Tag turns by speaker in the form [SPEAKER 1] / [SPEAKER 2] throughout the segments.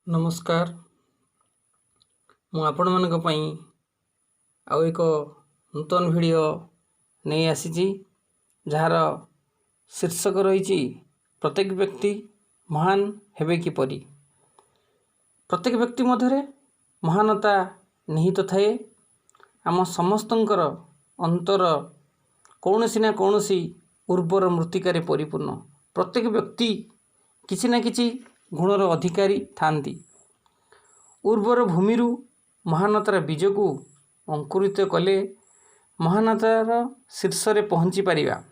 [SPEAKER 1] ନମସ୍କାର। ମୁଁ ଆପଣମାନଙ୍କ ପାଇଁ ଆଉ ଏକ ନୂତନ ଭିଡ଼ିଓ ନେଇ ଆସିଛି, ଯାହାର ଶୀର୍ଷକ ରହିଛି "ପ୍ରତ୍ୟେକ ବ୍ୟକ୍ତି ମହାନ ହେବେ କିପରି?" ପ୍ରତ୍ୟେକ ବ୍ୟକ୍ତି ମଧ୍ୟରେ ମହାନତା ନିହିତ ଥାଏ। ଆମ ସମସ୍ତଙ୍କର ଅନ୍ତର କୌଣସି ନା କୌଣସି ଉର୍ବର ମୃତ୍ତିକାରେ ପରିପୂର୍ଣ୍ଣ। ପ୍ରତ୍ୟେକ ବ୍ୟକ୍ତି କିଛି ନା କିଛି ଗୁଣର ଅଧିକାରୀ ଥାନ୍ତି। ଉର୍ବର ଭୂମିରୁ ମହାନତାର ବୀଜକୁ ଅଙ୍କୁରିତ କଲେ ମହାନତାର ଶୀର୍ଷରେ ପହଞ୍ଚି ପାରିବା।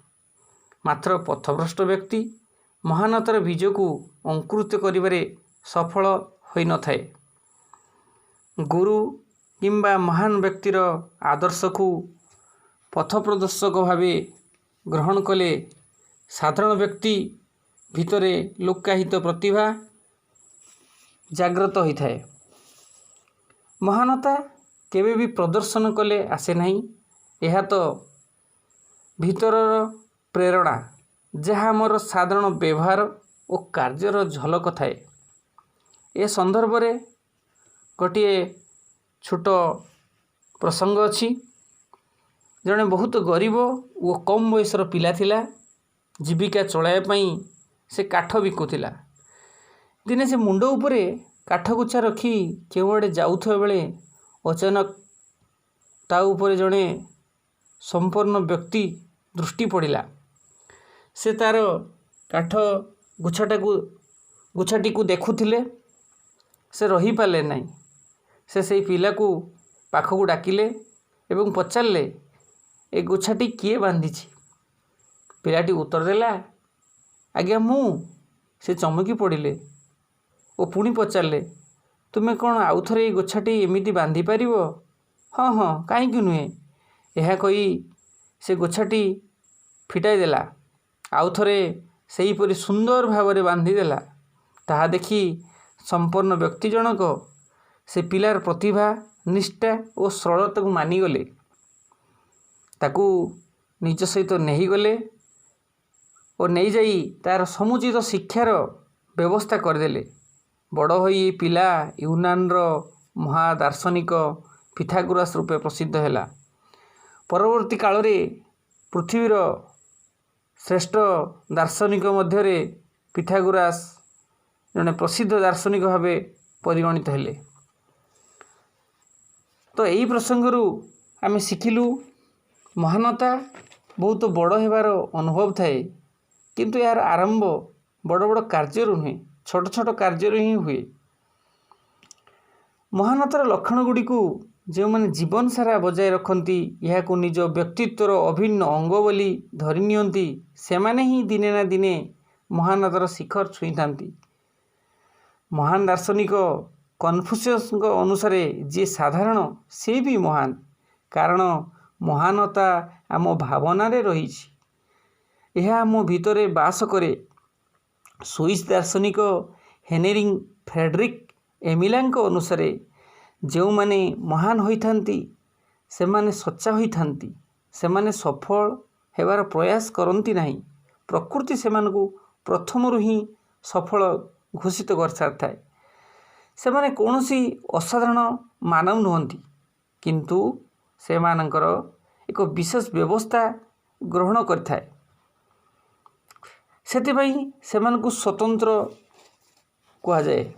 [SPEAKER 1] ମାତ୍ର ପଥଭ୍ରଷ୍ଟ ବ୍ୟକ୍ତି ମହାନତାର ବୀଜକୁ ଅଙ୍କୁରିତ କରିବାରେ ସଫଳ ହୋଇନଥାଏ। ଗୁରୁ କିମ୍ବା ମହାନ ବ୍ୟକ୍ତିର ଆଦର୍ଶକୁ ପଥପ୍ରଦର୍ଶକ ଭାବେ ଗ୍ରହଣ କଲେ ସାଧାରଣ ବ୍ୟକ୍ତି ଭିତରେ ଲୁକ୍କାୟିତ ପ୍ରତିଭା ଜାଗ୍ରତ ହୋଇଥାଏ। ମହାନତା କେବେ ବି ପ୍ରଦର୍ଶନ କଲେ ଆସେ ନାହିଁ। ଏହା ତ ଭିତରର ପ୍ରେରଣା, ଯାହା ଆମର ସାଧାରଣ ବ୍ୟବହାର ଓ କାର୍ଯ୍ୟର ଝଲକ ଥାଏ। ଏ ସନ୍ଦର୍ଭରେ ଗୋଟିଏ ଛୋଟ ପ୍ରସଙ୍ଗ ଅଛି। ଜଣେ ବହୁତ ଗରିବ ଓ କମ୍ ବୟସର ପିଲା ଥିଲା। ଜୀବିକା ଚଳାଇବା ପାଇଁ ସେ କାଠ ବିକୁଥିଲା। ଦିନେ ସେ ମୁଣ୍ଡ ଉପରେ କାଠ ଗୁଚ୍ଛା ରଖି କେଉଁଆଡ଼େ ଯାଉଥିବା ବେଳେ ଅଚାନକ ତା ଉପରେ ଜଣେ ସମ୍ପନ୍ନ ବ୍ୟକ୍ତି ଦୃଷ୍ଟି ପଡ଼ିଲା। ସେ ତା'ର କାଠ ଗୁଚ୍ଛାଟିକୁ ଦେଖୁଥିଲେ। ସେ ରହିପାରିଲେ ନାହିଁ। ସେ ସେଇ ପିଲାକୁ ପାଖକୁ ଡାକିଲେ ଏବଂ ପଚାରିଲେ, "ଏ ଗୁଚ୍ଛାଟି କିଏ ବାନ୍ଧିଛି?" ପିଲାଟି ଉତ୍ତର ଦେଲା, "ଆଜ୍ଞା, ମୁଁ।" ସେ ଚମକି ପଡ଼ିଲେ ଓ ପୁଣି ପଚାରିଲେ, "ତୁମେ କ'ଣ ଆଉ ଥରେ ଏଇ ଗୋଛାଟି ଏମିତି ବାନ୍ଧି ପାରିବ?" "ହଁ, କାହିଁକି ନୁହେଁ?" ଏହା କହି ସେ ଗୋଛାଟି ଫିଟାଇ ଦେଲା। ଆଉ ଥରେ ସେହିପରି ସୁନ୍ଦର ଭାବରେ ବାନ୍ଧିଦେଲା। ତାହା ଦେଖି ସମ୍ପନ୍ନ ବ୍ୟକ୍ତି ଜଣକ ସେ ପିଲାର ପ୍ରତିଭା, ନିଷ୍ଠା ଓ ସରଳତାକୁ ମାନିଗଲେ। ତାକୁ ନିଜ ସହିତ ନେଇଗଲେ ଓ ନେଇଯାଇ ତା'ର ସମୁଚିତ ଶିକ୍ଷାର ବ୍ୟବସ୍ଥା କରିଦେଲେ। ବଡ଼ ହୋଇ ଏ ପିଲା ୟୁନାନର ମହାଦାର୍ଶନିକ ପିଥାଗୋରାସ ରୂପେ ପ୍ରସିଦ୍ଧ ହେଲା। ପରବର୍ତ୍ତୀ କାଳରେ ପୃଥିବୀର ଶ୍ରେଷ୍ଠ ଦାର୍ଶନିକ ମଧ୍ୟରେ ପିଥାଗୋରାସ ଜଣେ ପ୍ରସିଦ୍ଧ ଦାର୍ଶନିକ ଭାବେ ପରିଗଣିତ ହେଲେ। ତ ଏଇ ପ୍ରସଙ୍ଗରୁ ଆମେ ଶିଖିଲୁ, ମହାନତା ବହୁତ ବଡ଼ ହେବାର ଅନୁଭବ ଥାଏ, କିନ୍ତୁ ଏହାର ଆରମ୍ଭ ବଡ଼ ବଡ଼ କାର୍ଯ୍ୟରୁ ନୁହେଁ, ଛୋଟ ଛୋଟ କାର୍ଯ୍ୟରୁ ହିଁ ହୁଏ। ମହାନତାର ଲକ୍ଷଣ ଗୁଡ଼ିକୁ ଯେଉଁମାନେ ଜୀବନ ସାରା ବଜାୟ ରଖନ୍ତି, ଏହାକୁ ନିଜ ବ୍ୟକ୍ତିତ୍ୱର ଅଭିନ୍ନ ଅଙ୍ଗ ବୋଲି ଧରି ନିଅନ୍ତି, ସେମାନେ ହିଁ ଦିନେ ନା ଦିନେ ମହାନତାର ଶିଖର ଛୁଇଁଥାନ୍ତି। ମହାନ ଦାର୍ଶନିକ କନଫୁସିୟସଙ୍କ ଅନୁସାରେ ଯିଏ ସାଧାରଣ, ସେ ବି ମହାନ, କାରଣ ମହାନତା ଆମ ଭାବନାରେ ରହିଛି। ଏହା ଆମ ଭିତରେ ବାସ କରେ। ସୁଇସ୍ ଦାର୍ଶନିକ ହେନେରିଂ ଫ୍ରେଡରିକ୍ ଏମିଲାଙ୍କ ଅନୁସାରେ ଯେଉଁମାନେ ମହାନ ହୋଇଥାନ୍ତି, ସେମାନେ ସଚ୍ଚା ହୋଇଥାନ୍ତି। ସେମାନେ ସଫଳ ହେବାର ପ୍ରୟାସ କରନ୍ତି ନାହିଁ। ପ୍ରକୃତି ସେମାନଙ୍କୁ ପ୍ରଥମରୁ ହିଁ ସଫଳ ଘୋଷିତ କରିସାରିଥାଏ। ସେମାନେ କୌଣସି ଅସାଧାରଣ ମାନବ ନୁହନ୍ତି, କିନ୍ତୁ ସେମାନଙ୍କର ଏକ ବିଶେଷ ବ୍ୟବସ୍ଥା ଗ୍ରହଣ କରିଥାଏ। ସେଥିପାଇଁ ସେମାନଙ୍କୁ ସ୍ୱତନ୍ତ୍ର କୁହାଯାଏ।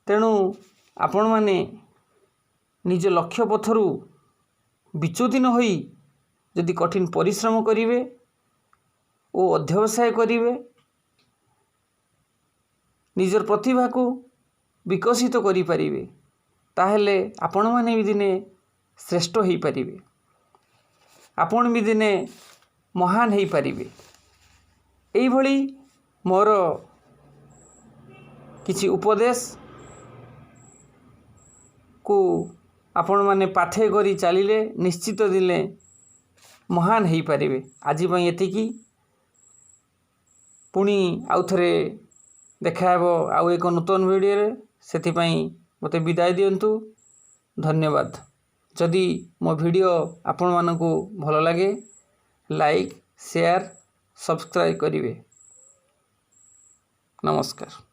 [SPEAKER 1] ତେଣୁ ଆପଣମାନେ ନିଜ ଲକ୍ଷ୍ୟ ପଥରୁ ବିଚ୍ୟୁତି ନ ହୋଇ ଯଦି କଠିନ ପରିଶ୍ରମ କରିବେ ଓ ଅଧ୍ୟବସାୟ କରିବେ, ନିଜର ପ୍ରତିଭାକୁ ବିକଶିତ କରିପାରିବେ, ତାହେଲେ ଆପଣମାନେ ବି ଦିନେ ଶ୍ରେଷ୍ଠ ହୋଇପାରିବେ। ଆପଣ ବି ଦିନେ ମହାନ ହେଇପାରିବେ। ଏଇଭଳି ମୋର କିଛି ଉପଦେଶକୁ ଆପଣମାନେ ପାଥେୟ କରି ଚାଲିଲେ ନିଶ୍ଚିତ ଦିନେ ମହାନ ହେଇପାରିବେ। ଆଜି ପାଇଁ ଏତିକି। ପୁଣି ଆଉ ଥରେ ଦେଖାହେବ ଆଉ ଏକ ନୂତନ ଭିଡ଼ିଓରେ। ସେଥିପାଇଁ ମୋତେ ବିଦାୟ ଦିଅନ୍ତୁ। ଧନ୍ୟବାଦ। ଯଦି ମୋ ଭିଡ଼ିଓ ଆପଣମାନଙ୍କୁ ଭଲ ଲାଗେ, ଲାଇକ୍, ସେୟାର, ସବସ୍କ୍ରାଇବ୍ କରିବେ। ନମସ୍କାର।